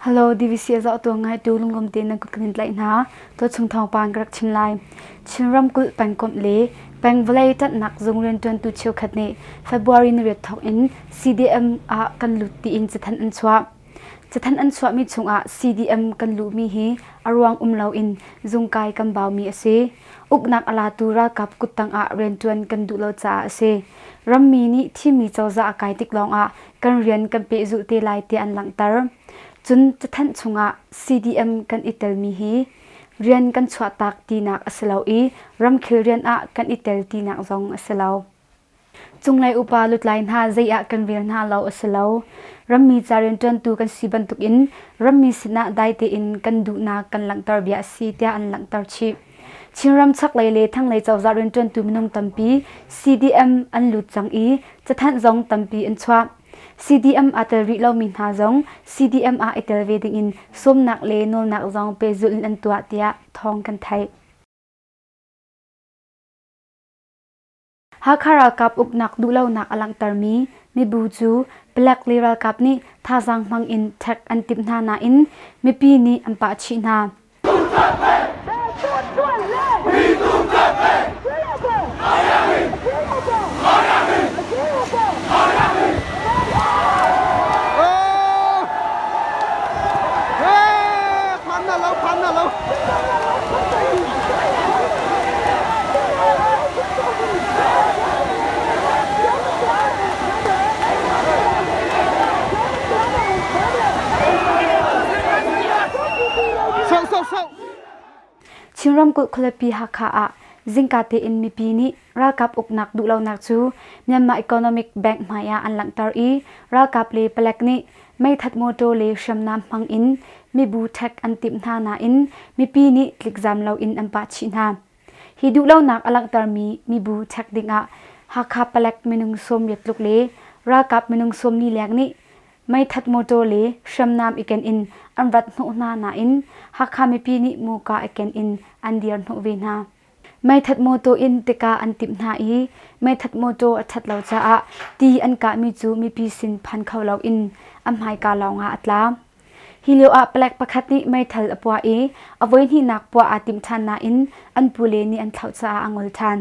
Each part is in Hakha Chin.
Hello, DVC a zohtu ngaitu lunglawm tein nan kut kan in tlaih hna. Tuachung thawngpang ka rak chim lai. Chin ramkulh pengkomh le peng vawlei ṭanhnak zung rianṭuantu cheukhat nih February ni riat thawk in CDM ah kan lut tiin cathanh an chuah. Cathanh an chuahmi chungah CDM kan luhmi hi a ruang um loin zungkai kan baumi a si. Uknak a latu ralkap kuttang ah rianṭuan kan duh lo caah a si. Rammi nih thimmi cozah a kai tik lawngah kan rian kan pehzulh te lai tiah an langhter. Cun cathanh chungah CDM kan i telmi hi rian kan chuahtak tinak a si lo i ramkhel rian ah kan i tel tinak zong a si lo. Cunglei upa lutlai hna zei ah kan rel hna lo a si lo. Rammi ca rianṭuantu kan si bantukin rammi sinah dai tein kan duhnak kan langhter bia a si tiah an langhter chih. Chinram chaklei le thlanglei cozah rianṭuantu minung tampi CDM an lut cang i cathanh zong tampi an chuah. CDM aa tel rih lomi hna zong CDM ah i tel ve dingin sawmnak le nawlnak zong pehzulh in an tuah tiah thawng kan theih. Hakha ralkap uknak duhlonak a langhtermi mibu cu palek le ralkap nih thazaang hmang in ṭhek an timh hna nain mipi nih an pah chih hna. Chin ramkulh khualipi Hakha ah zingka tein mipi nih ralkap uknak duhlonak cu Myanmar Economic Bank hmai ah an langhter i ralkap le palek nih meithat motor le hriamnam hmang in mibu ṭhek an timh hna nain mipi nih tlikzam loin an pah chih hna. Hi duhlonak a langhtermi mibu ṭhek dingah Hakha palek minung 80 tluk le ralkap minung 40 leng nih meithat motor le hriamnam i ken in an rat hnawh hna nain Hakha mipi nih muka i ken in an dir hnawh ve hna. Meithat mawtaw in tika an timh hna i meithat mawtaw a ṭhat lo caah ti an kahmi cu mipi sin phan kho loin a hmaika lawngah a tla. Hi lioah palek pakhat nih meithal a puah i a voihnihnak puah aa tim ṭhan nain an pule nih an thlauh caah a ngol ṭhan.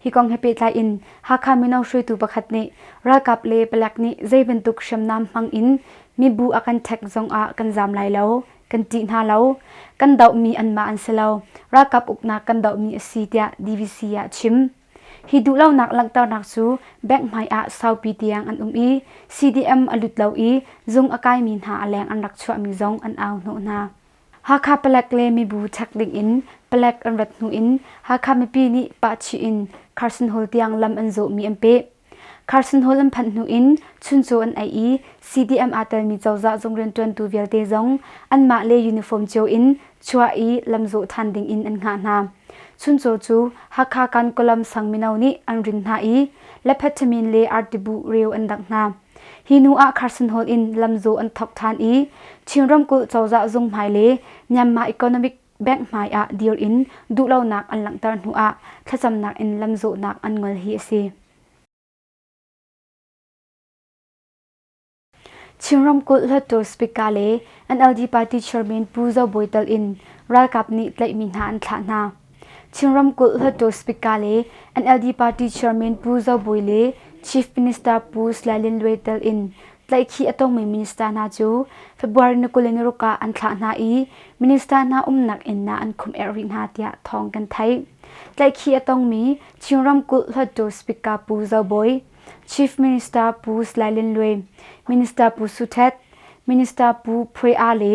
Hi kong he pehtlai in Hakha mino hruaitu pakhat nih ralkap le palek nih zei bantuk hriamnam hmang in mibu a kan ṭhek zongah kan zaam lai lo. Kan ṭih hna lo. Kan dohmi anmah an si lo. Ralkap uknak kan dohmi a si tiah DVC ah a chim. Hi duhlonak langhternak cu bank hmai ah saupi tiang an um i CDM a lut lo i zung a kaimi hna a leng an rak chuahmi zong an au hnawh hna. Hakha palek le mibu check ding in palek an rat hnu in Hakha mipi nih pahchih in Carson Hall tiang lam an zawhmi an peh. Carson Hall an phanh hnu in chuncaw an ei i CDM aa telmi cozah zung rianṭuantu vialte zong anmah le uniform cio in chuah i lamzawh ṭhan ding in an hngah hna. Chuncaw cu Hakha Kankalam sang mino nih an rin hna i lephethamine le artibuh reu an dangh hna. Hi hnu ah Carson Hall in lamzawh an thawk ṭhan i Chin ramkulh cozah zung hmai le Myanmar Economic Bank hmai ah dir in duhlonak an langhter hnu ah thlacamnak in lamzawhnak an ngol hi a si. Chin ramkulh Hluttaw Speaker le NLD party chairman Pu Zo Bawi tel in ralkap nih tlaihmi hna an thlah hna. Chin ramkulh Hluttaw Speaker le NLD party chairman Pu Zo Bawi le Chief Minister Pu Salai Lin Luai tel in tlaihkhih a tongmi minister hna cu February ni 26 ah an thlah hna i minister hna umnak inn ah an khumh erh rih hna tiah thawng kan theih. Tlaihkhih a tongmi Chin ramkulh Hluttaw Speaker Pu Zo Bawi, Chief Minister Pu Salai Lin Luai, Minister Pu Su Htet, Minister Pu Phuai Aa le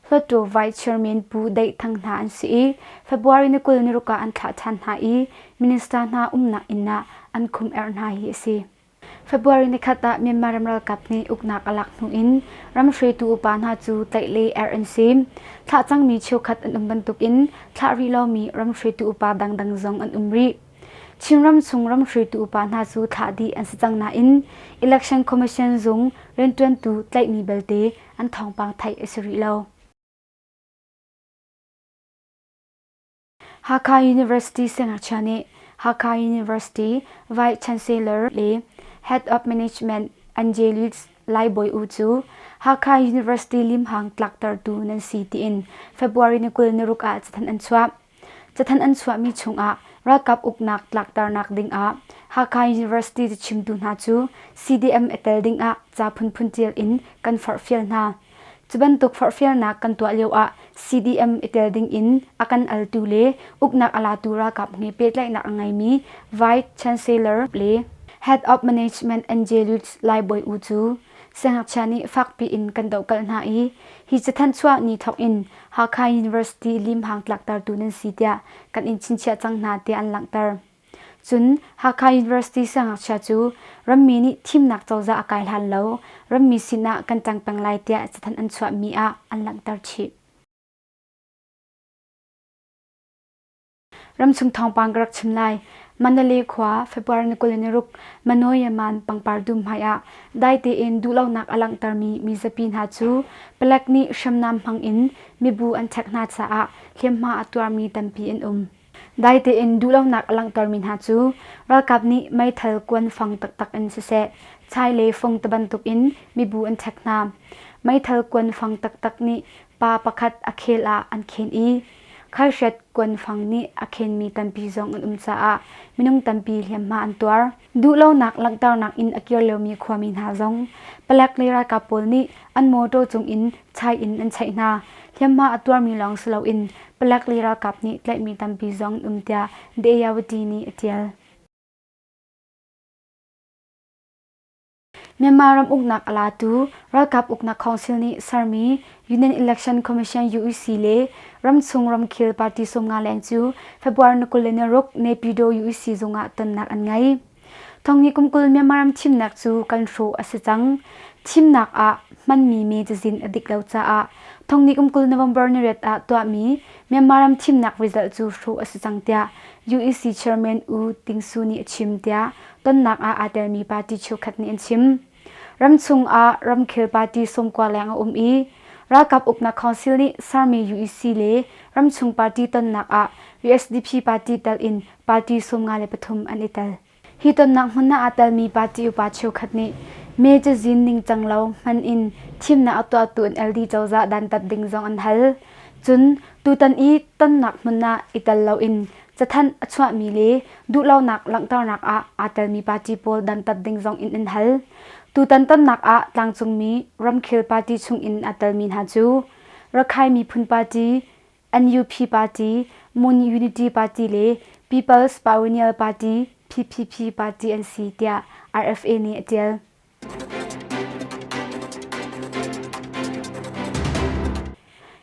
Hluttaw Vice Chairman Pu Daih Thang hna an si i February ni 26 ah an thlah ṭhan hna i minister hna umnak inn ah an khumh erh hna hi a si. February nikhat ah Myanmar ram ralkap nih uknak a lak hnu in ram hruaitu upa hna cu tlaih le erh an si. Thlah cangmi cheukhat an um bantukin thlah rih lomi ram hruaitu upa dangdang zong an um rih. Chinram chung ram hruaitu upa hna cu thlah dih an si cang nain Election Commission zung rianṭuantu tlaihmi belte an thawngpang theih a si rih lo. Hakha University siangngakchia nih Hakha University Vice Chancellor le Head of Management Angelis. Lai Bawi U cu Hakha University limhang tlaktertu nan si tiin February ni 26 ah cathanh an chuah. Cathanh an chuahmi chungah ralkap uknak tlakternak dingah Hakha University cachimtu hna cu CDM a tel dingah ca phunphun ṭial in kan forhfial hna. Cu bantuk forhfialnak kan tuah lioah CDM i tel dingin a kan altu le uknak a latu ralkap he pehtlaihnak a ngeimi Vice Chancellor le Head of Management NJ Lutz Lai Bawi U cu siangngakchia nih fakpi in kan dohkalh hna i hi cathanh chuah ni thawk in Hakha University limhang tlaktertu nan si tiah kan in chinchiah cang hna tiah an langhter. Cun Hakha University siangngakchia cu rammi nih thimnak cozah a kai hlan lo rammi sinah kan ṭang peng lai tiah cathanh an chuahmi ah an langhter chih. Ramchung thawngpang ka rak chim lai. Mandalay khua February ni 26 Manoyaman pangpar dum hmai ah dai tein duhlonak a langhtermi mizapi hna cu palek nih hriamnam hmang in mibu an chek hna caah hliamhma a tuarmi tampi an um. Dai tein duhlonak a langhtermi hna cu ralkap nih meithal kuanfang taktak in siseh, chai le fung ti bantuk in mibu an ṭhek hna. Meithal kuanfang taktak nih pa pakhat a khel ah an khen i khaihriat kuanfang nih a khenmi tampi zong an um caah minung tampi hliamhma an tuar. Duhlonak langhternak in a kir liomi khuami hna zong palek le ralkap pawl nih an mawṭaw cung in chai in an chaih hna. Hliamhma a tuarmi lawng si loin palek le ralkap nih tlaihmi tampi zong an um tiah The Ayawati nih a ṭial. Myanmar ram uknak a latu ralkap uknak council nih sermi Union Election Commission UEC le ramchung ramkhel party 50 leng cu February ni 26 Naypyidaw UEC zung ah tonnak an ngei. Thonghnih kum 20 Myanmar ram thimnak cu kan hrawh a si cang. Thimnak ah hmanmi me cazin a dik lo caah thonghnih kum 20 November ni riat ah tuahmi Myanmar ram thimnak result cu hrawh a si cang tiah UEC chairman U Ting Su nih a chim tiah tonnak ah aa telmi party cheukhat nih an chim. Ramchung ah ramkhel party 90 leng a um i ralkap uknak council nih sermi UEC le ramchung party tonnak ah USDP party tel in party 53 an i tel. Hi tonnak hmun ah aa telmi party upa cheukhat nih me cazin ningcang lo hman in thimnak a tuahtu an LD cozah dantat ding zong an hal. Cun tutan i tonnak hmun ah i tel loin cathanh a chuahmi le duhlonak langhternak ah aa telmi party pawl dantat ding zong in an hal. Tutan tonnak ah tlangcungmi ramkhel party chung in aa telmi hna cu Rakhine Miphun Party, NUP Party, Mon Unity Party le People's Pioneer Party PPP Party an si tiah RFA nih a ṭial.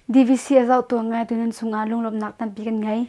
DVC a zohtu ngai tu nan chungah lunglawmhnak tampi kan ngei.